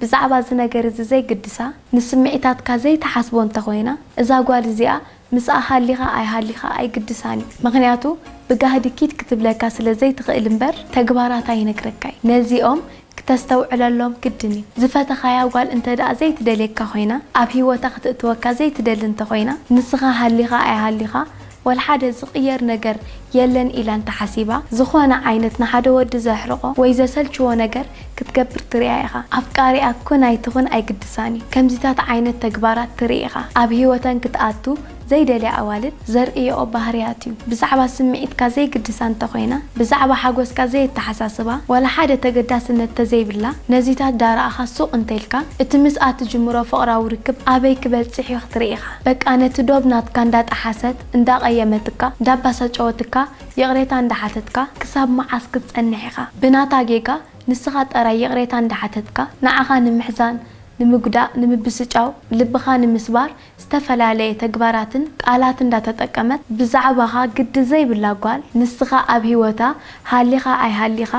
ብዛዕባ እዚ ነገር እዚ ዘይግድሳ፣ ንስምዒታትካ ዘይትሓስቦ እንተኾይና፣ እዛ ጓል እዚኣ ምስኣ ሃሊኻ ኣይሃሊኻ ኣይግድሳን እዩ። ምኽንያቱ ብጋህዲ ኪድ ክትብለካ ስለ ዘይትኽእል እምበር ተግባራታ ይነግረካ እዩ። ነዚኦም ክተስተውዕለሎም ግድን እዩ። ዝፈተኻያ ጓል እንተ ደኣ ዘይትደልየካ ኮይና፣ ኣብ ህይወታ ክትእትወካ ዘይትደሊ እንተኾይና፣ ንስኻ ሃሊኻ ኣይሃሊኻ ወላ ሓደ ዝቕየር ነገር የለን ኢላ እንተሓሲባ፣ ዝኾነ ዓይነት ንሓደ ወዲ ዘሕርቖ ወይ ዘሰልችዎ ነገር ክትገብር ትርእያ ኢኻ። ኣፍቃሪኣ ኩን ኣይትኹን ኣይግድሳን እዩ። ከምዚታት ዓይነት ተግባራት ትርኢ ኢኻ። ኣብ ህይወተን ክትኣቱ ዘይደልያ ኣዋልድ ዘርእየኦ ባህርያት እዩ። ብዛዕባ ስምዒትካ ዘይግድሳ እንተኾይና፣ ብዛዕባ ሓጎስካ ዘየተሓሳስባ፣ ዋላ ሓደ ተገዳስነት ተዘይብላ፣ ነዚታት ዳረኣኻ ሱቕ እንተኢልካ፣ እቲ ምስኣ ትጅምሮ ፍቕራዊ ርክብ ኣበይ ክበጽሕ እዩ ክትርኢ ኢኻ። በቃ ነቲ ዶብ ናትካ እንዳጠሓሰት፣ እንዳቐየመትካ፣ እንዳባሳጨወትካ፣ ይቕሬታ እንዳሓተትካ፣ ክሳብ መዓስ ክትጸንሕ ኢኻ? ብናታ ጌጋ ንስኻ ጥራይ ይቕሬታ እንዳሓተትካ፣ ንዓኻ ንምሕዛን፣ ንምጉዳእ፣ ንምብስጫው፣ ልብኻ ንምስባር፣ ዝተፈላለየ ተግባራትን ቃላት እንዳተጠቀመት ብዛዕባኻ ግዲ ዘይብላ ጓል፣ ንስኻ ኣብ ህይወታ ሃሊኻ ኣይሃሊኻ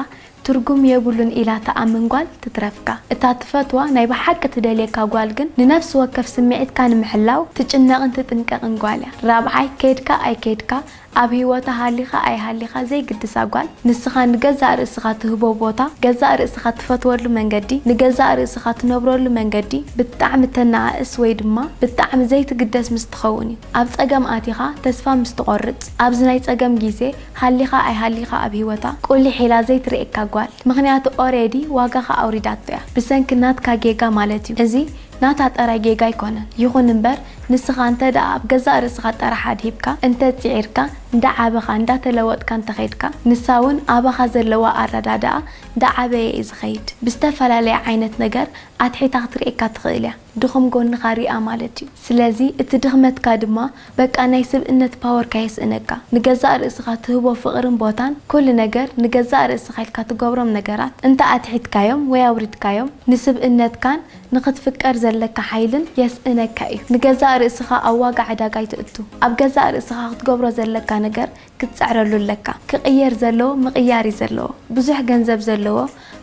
ትርጉም የብሉን ኢላ ትኣምን ጓል ትትረፍካ። እታ ትፈትዋ ናይ ብሓቂ ትደልየካ ጓል ግን ንነፍሲ ወከፍ ስምዒትካ ንምሕላው ትጭነቕን ትጥንቀቕን ጓል እያ። ራብዓይ፣ ከይድካ ኣይከይድካ ኣብ ህይወታ ሃሊኻ ኣይሃሊኻ ዘይግድሳ ጓል፣ ንስኻ ንገዛእ ርእስኻ ትህቦ ቦታ፣ ገዛእ ርእስኻ ትፈትወሉ መንገዲ፣ ንገዛእ ርእስኻ ትነብረሉ መንገዲ ብጣዕሚ ተነኣእስ ወይ ድማ ብጣዕሚ ዘይትግደስ ምስ ትኸውን እዩ። ኣብ ጸገም ኣቲኻ ተስፋ ምስ ትቖርጽ፣ ኣብዚ ናይ ጸገም ግዜ ሃሊኻ ኣይሃሊኻ ኣብ ህይወታ ቁሊሕ ኢላ ዘይትርእየካ ጓል። ምኽንያቱ ኦሬዲ ዋጋኻ ኣውሪዳቶ እያ። ብሰንኪ ናትካ ጌጋ ማለት እዩ። እዚ ናታ ጥራይ ጌጋ ኣይኮነን። ይኹን እምበር ንስኻ እንተ ደኣ ኣብ ገዛእ ርእስኻ ጥራሕ ኣድሂብካ እንተ ጽዒርካ፣ እንዳዓበኻ እንዳተለወጥካ እንተ ኸይድካ፣ ንሳ እውን ኣባኻ ዘለዋ ኣረዳድኣ እንዳዓበየ እዩ ዝኸይድ። ብዝተፈላለየ ዓይነት ነገር ኣትሒታ ክትርእየካ ትኽእል እያ። ድኹም ጎንኻ ሪኣ ማለት እዩ። ስለዚ እቲ ድኽመትካ ድማ በቃ ናይ ስብእነት ፓወርካ የስእነካ። ንገዛእ ርእስኻ ትህቦ ፍቕርን ቦታን ኩሉ ነገር ንገዛእ ርእስኻ ኢልካ ትገብሮም ነገራት እንተ ኣትሒትካዮም ወይ ኣውሪድካዮም ንስብእነትካን ንኽትፍቀር ዘለካ ሓይልን የስእነካ እዩ። ንገዛእ ርእስኻ ኣብ ዋጋ ዕዳጋ ኣይትእቱ። ኣብ ገዛእ ርእስኻ ክትገብሮ ዘለካ ነገር ክትጽዕረሉ ኣለካ። ክቕየር ዘለዎ ምቕያር እዩ ዘለዎ። ብዙሕ ገንዘብ ዘለዎ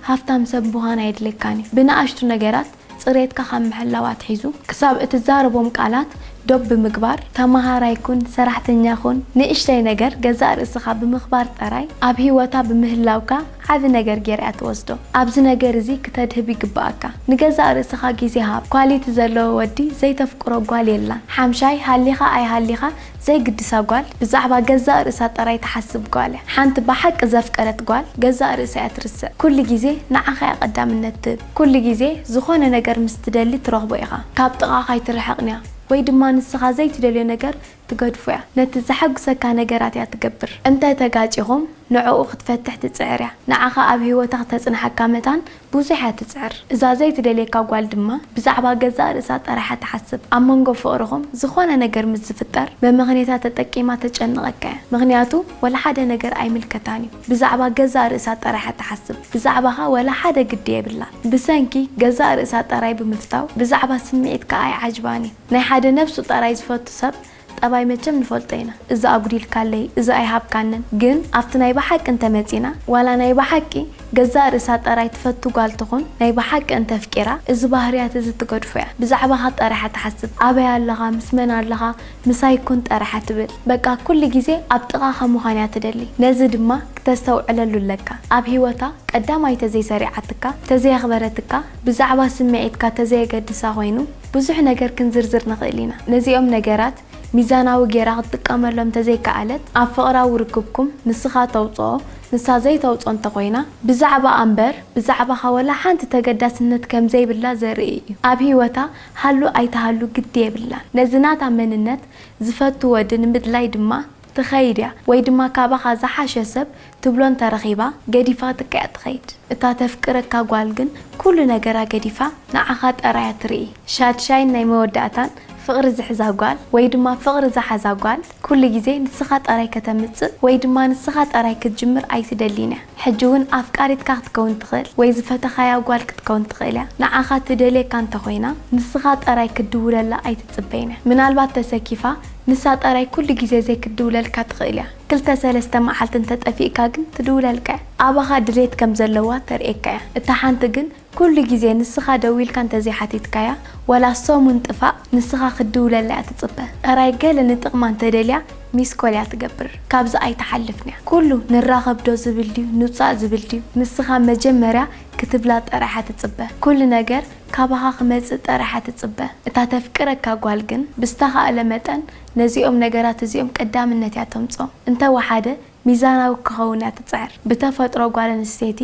ሃፍታም ሰብ ምዃን ኣየድልየካን እዩ። ብንኣሽቱ ነገራት ጽሬትካ ካብ ምሕላው ኣትሒዙ ክሳብ እትዛረቦም ቃላት ዶብ ብምግባር፣ ተመሃራይ ኩን፣ ሰራሕተኛ ኩን፣ ንእሽተይ ነገር ገዛእ ርእስኻ ብምኽባር ጥራይ ኣብ ህይወታ ብምህላውካ ዓቢ ነገር ጌራ እያ ትወስዶ። ኣብዚ ነገር እዚ ክተድህብ ይግብኣካ። ንገዛእ ርእስኻ ግዜ ሃብ። ኳሊቲ ዘለዎ ወዲ ዘይተፍቅሮ ጓል የላን። ሓምሻይ፣ ሃሊኻ ኣይሃሊኻ ዘይግድሳ ጓል ብዛዕባ ገዛእ ርእሳ ጥራይ ትሓስብ ጓል እያ። ሓንቲ ብሓቂ ዘፍቀረት ጓል ገዛእ ርእሳ እያ ትርስዕ። ኩሉ ግዜ ንዓኻ እያ ቀዳምነት ትህብ። ኩሉ ግዜ ዝኾነ ነገር ምስ ትደሊ ትረኽቦ ኢኻ። ካብ ጥቓኻ ኣይትርሕቕን እያ ወይ ድማ ንስኻ ዘይትደልዮ ነገር ትገድፎ እያ። ነቲ ዘሐጉሰካ ነገራት እያ ትገብር። እንተ ተጋጪኹም ንዕኡ ክትፈትሕ ትጽዕር እያ። ንዓኻ ኣብ ህይወታ ክተጽንሓካ መታን ብዙሕ እያ ትጽዕር። እዛ ዘይትደልየካ ጓል ድማ ብዛዕባ ገዛእ ርእሳ ጥራሕ እያ ትሓስብ። ኣብ መንጎ ፍቕርኹም ዝኾነ ነገር ምስ ዝፍጠር መመኽኔታ ተጠቂማ ተጨንቐካ እያ። ምኽንያቱ ወላ ሓደ ነገር ኣይምልከታን እዩ። ብዛዕባ ገዛእ ርእሳ ጥራሕ እያ ትሓስብ። ብዛዕባኻ ወላ ሓደ ግዲ የብላን። ብሰንኪ ገዛእ ርእሳ ጥራይ ብምፍታው ብዛዕባ ስምዒትካ ኣይዓጅባን እዩ። ናይ ሓደ ነብሱ ጥራይ ዝፈቱ ሰብ ጠባይ መቸም ንፈልጦ ኢና። እዚ ኣጉዲልካለይ፣ እዚ ኣይሃብካንን። ግን ኣብቲ ናይ ብሓቂ እንተመጺና፣ ዋላ ናይ ብሓቂ ገዛእ ርእሳ ጥራይ ትፈቱ ጓል ትኹን፣ ናይ ብሓቂ እንተፍቂራ፣ እዚ ባህርያት እዚ ትገድፎ እያ። ብዛዕባኻ ጥራሕ እያ ትሓስብ። ኣበይ ኣለኻ? ምስ መን ኣለኻ? ምሳይ ኩን ጥራሕ እያ ትብል። በቃ ኩሉ ግዜ ኣብ ጥቓኻ ምዃን እያ ትደሊ። ነዚ ድማ ክተስተውዕለሉ ኣለካ። ኣብ ህይወታ ቀዳማይ ተዘይሰሪዓትካ፣ ተዘየኽበረትካ፣ ብዛዕባ ስምዒትካ ተዘየገድሳ ኮይኑ፣ ብዙሕ ነገር ክንዝርዝር ንኽእል ኢና። ነዚኦም ነገራት ሚዛናዊ ጌራ ክትጥቀመሎም ተዘይከኣለት፣ ኣብ ፍቕራዊ ርክብኩም ንስኻ ተውጽኦ፣ ንሳ ዘይተውጽኦ እንተኾይና፣ ብዛዕባኣ እምበር ብዛዕባኻ ወላ ሓንቲ ተገዳስነት ከም ዘይብላ ዘርኢ እዩ። ኣብ ህይወታ ሃሉ ኣይትሃሉ ግዲ የብላን። ነዚ ናታ መንነት ዝፈቱ ወዲ ንምድላይ ድማ ትኸይድ እያ፣ ወይ ድማ ካባኻ ዝሓሸ ሰብ ትብሎ እንተረኺባ ገዲፋትካ እያ ትኸይድ። እታ ተፍቅረካ ጓል ግን ኩሉ ነገራ ገዲፋ ንዓኻ ጠራይ እያ ትርኢ። ሻድሻይን ናይ መወዳእታን ፍቕሪ ዝሕዛ ጓል ወይ ድማ ፍቕሪ ዝሓዛ ጓል ኩሉ ግዜ ንስኻ ጠራይ ከተምጽእ ወይ ድማ ንስኻ ጠራይ ክትጅምር ኣይትደልን እያ። ሕጂ እውን ኣፍቃሪትካ ክትከውን ትኽእል ወይ ዝፈተኻያ ጓል ክትከውን ትኽእል እያ። ንዓኻ ትደልየካ እንተኾይና ንስኻ ጠራይ ክትድውለላ ኣይትጽበይን እያ። ምናልባት ተሰኪፋ ንሳ ጠራይ ኩሉ ግዜ ዘይክትድውለልካ ትኽእል እያ። ክልተ ሰለስተ መዓልቲ እንተጠፊእካ ግን ትድውለልካ እያ። ኣባኻ ድሌት ከም ዘለዋ ተርእየካ እያ። እታ ሓንቲ ግን ኩሉ ግዜ ንስኻ ደዊልካ እንተዘይሓቲትካያ፣ ዋላ ሰሙን ጥፋእ ንስኻ ክትድውለላ እያ ትጽበ። ጥራይ ገለ ንጥቕማ እንተደልያ ሚስ ኮል እያ ትገብር። ካብዚ ኣይትሓልፍን እያ። ኩሉ ንራኸብ ዶ ዝብል ድዩ ንውጻእ ዝብል ድዩ ንስኻ መጀመርያ ክትብላ ጥራይ እያ ትጽበ። ኩሉ ነገር ካባኻ ክመጽእ ጥራይ እያ ትጽበ። እታ ተፍቅረካ ጓል ግን ብዝተኻእለ መጠን ነዚኦም ነገራት እዚኦም ቀዳምነት እያ ተምጽኦም። እንተወሓደ ሚዛናዊ ክኸውን እያ ትጽዕር። ብተፈጥሮ ጓል ኣንስተይቲ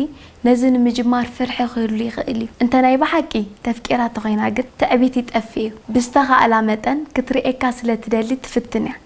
ነዚ ንምጅማር ፍርሒ ክህሉ ይኽእል እዩ። እንተ ናይ ብሓቂ ተፍቂራ ተኾይና ግን ትዕቢት ይጠፍእ እዩ። ብዝተኻእላ መጠን ክትርእየካ ስለ ትደሊ ትፍትን እያ።